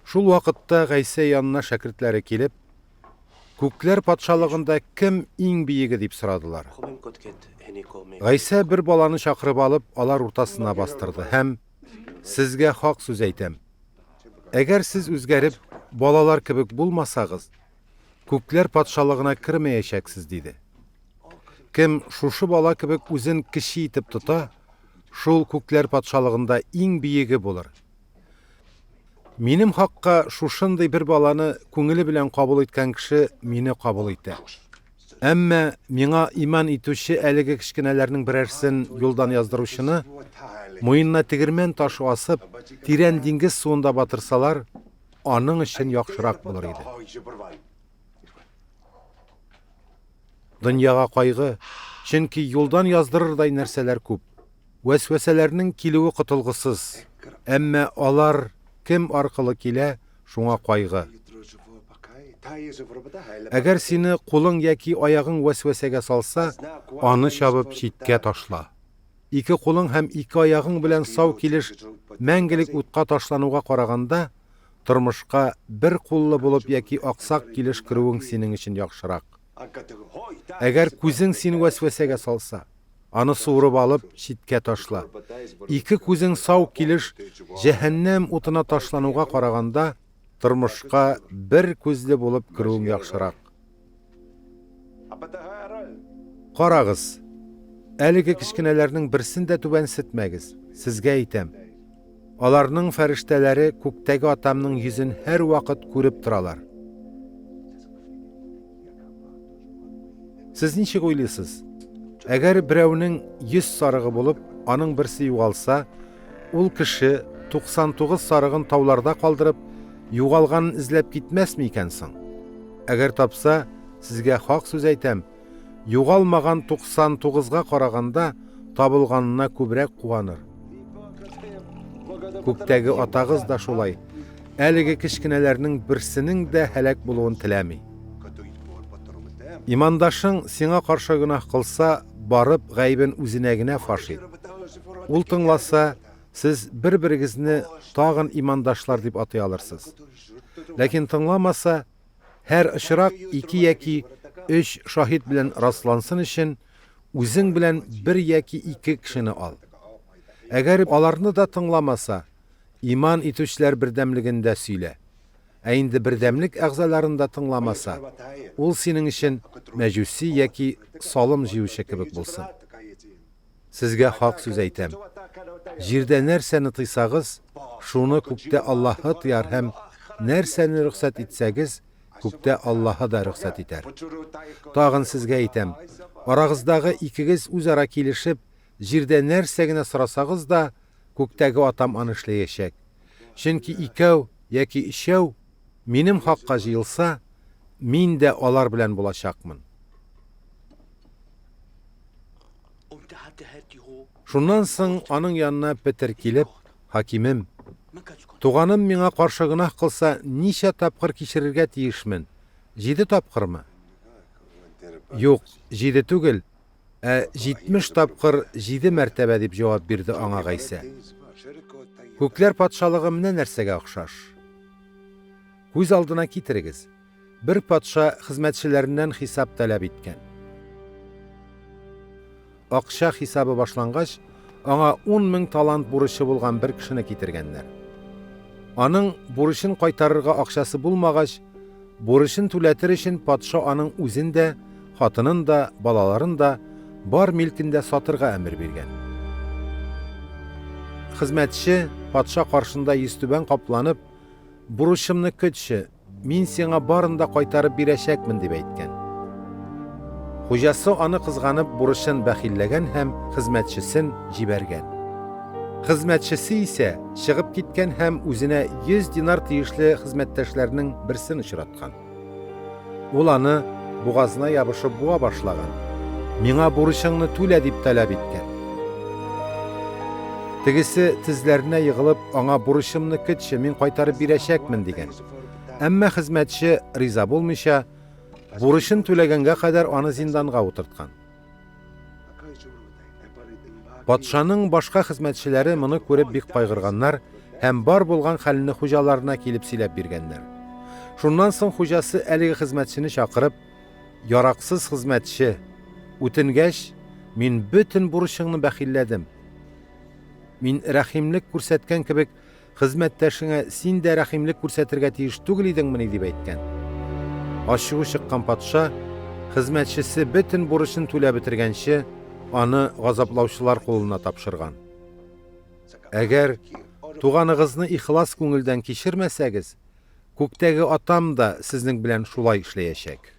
Шул вакытта Гайсә янына шәкертләре килеп, Күкләр патшалыгында кем иң биеге дип сорадылар. Гайсә бер баланы чакырып алып, алар уртасына бастырды һәм: Сезгә хак сүз әйтәм. Әгәр сез үзгәреп, балалар кебек булмасагыз, күкләр патшалыгына кермәячәксез, диде. Кем шушы бала кебек үзен кече итеп тота, шул күкләр патшалыгында иң биеге булыр. Минем хакка шушындый бер баланы күңеле белән кабул иткән кеше мине кабул итә. Әмма миңа иман итүче әлеге кечкенәләрнең берәрсен юлдан яздыручыны, муенына тегермән ташы асып, тирән диңгез суында батырсалар, аның өчен яхшырак булыр иде. Дөньяга кайгы, чөнки юлдан яздырырдай нәрсәләр күп. Вәсвәсәләрнең килүе котылгысыз, әмма алар кем аркылы килә, шуңа кайгы. Әгәр сине кулың яки аягың вәсвәсәгә салса, аны чабып читкә ташла. Ике кулың һәм ике аягың белән сау килеш мәңгелек утка ташлануга караганда, тормышка бер куллы булып яки аксак килеш керүең синең өчен яхшырак. Әгәр күзең сине вәсвәсәгә салса, аны суырып алып, читкә ташла. Ике күзең сау килеш җәһәннәм утына ташлануга караганда, тормышка бер күзле булып керүең яхшырак. Карагыз, әлеге кечкенәләрнең берсен дә түбәнсетмәгез, сезгә әйтәм. Аларның фәрештәләре күктәге Атамның йөзен һәрвакыт күреп торалар. Сез ничек уйлыйсыз? Әгәр берәүнең 100 сарыгы булып, аның берсе югалса, ул кеше 99 сарыгын тауларда калдырып, югалганын эзләп китмәсме икән соң? Әгәр тапса, сезгә хак сүз әйтәм, югалмаган 99-га караганда табылганына күбрәк куаныр. Күктәге атагыз да шулай, әлеге кечкенәләрнең берсенең дә һәлак булуын теләми. Имандашың сиңа каршы гөнаһ кылса, барып гаебен үзенә генә фаш ит. Ул тыңласа, сез бер-берегезне тагын имандашлар дип атый алырсыз. Ләкин тыңламаса, һәр очрак ике яки өч шаһит белән раслансын өчен, үзең белән бер яки ике кешене ал. Әгәр аларны да тыңламаса, иман итүчеләр бердәмлегендә сөйлә. Ә инде бердәмлек әгъзаларын да тыңламаса, ул синең өчен мәҗүси яки салым җыючы кебек булсын. Сезгә хак сүз әйтәм. Җирдә нәрсәне тыйсагыз, шуны күктә Аллаһы тыяр һәм нәрсәне рөхсәт итсәгез, күктә Аллаһы да рөхсәт итәр. Тагын сезгә әйтәм, арагыздагы икегез үзара килешеп, җирдә нәрсә генә сорасагыз да, күктәге Атам аны эшләячәк. Чөнки икәү яки өчәү минем хакка җыелса, мин дә алар белән булачакмын. Шуннан соң аның янына Петер килеп, Хакимем, туганым миңа каршы гөнаһ кылса, ничә тапкыр кичерергә тиешмен? Җиде тапкырмы? Юк, җиде түгел, Ә 70 тапкыр җиде мәртәбә, дип җавап бирде аңа Гайсә. Күкләр патшалыгы менә нәрсәгә охшаш. Күз алдына китерегез, бер патша хезмәтчеләреннән хисап таләп иткән. Акча хисабы башлангач, аңа 10 мең талант бурычы булган бер кешене китергәннәр. Аның бурычын кайтарырга акчасы булмагач, Бурычын түләтер өчен патша аның үзен дә, хатынын да, балаларын да, бар милкен дә сатырга әмер биргән. Хезмәтче, патша каршында йөзтүбән капланып, Бурычымны көтче, мин сиңа барын да кайтарып бирәчәкмен, дип әйткән. Хуҗасы аны кызганып бурычын бәхилләгән һәм хезмәтчесен җибәргән. Хезмәтчесе исә чыгып киткән һәм үзенә 100 динар тиешле хезмәттәшләренең берсен очраткан. Ул аны бугазына ябышып буа башлаган. Миңа бурычыңны түлә дип таләп иткән. Тегесе тезләренә егылып, аңа бурычымны көтче, мин кайтарып бирәчәкмен дигән. Әмма хезмәтче риза булмыйча, бурычын түләгәнгә кадәр аны зинданга утырткан. Патшаның башка хезмәтчеләре моны күреп бик кайгырганнар һәм бар булган хәлне хуҗаларына килеп сөйләп биргәннәр. Шуннан соң хуҗасы әлеге хезмәтчене чакырып, Яраксыз хезмәтче, үтенгәч, мин бөтен бурычыңны бәхилләдем. Мин рәхимлек күрсәткән кебек, хезмәттәшеңә син дә рәхимлек күрсәтергә тиеш түгел идеңмени, дип әйткән. Ачуы чыккан патша, хезмәтчесе бөтен бурычын түләп бетергәнче, аны газаплаучылар кулына тапшырган. Әгәр туганыгызны ихлас күңелдән кичермәсәгез, күктәге Атам да сезнең белән шулай эшләячәк.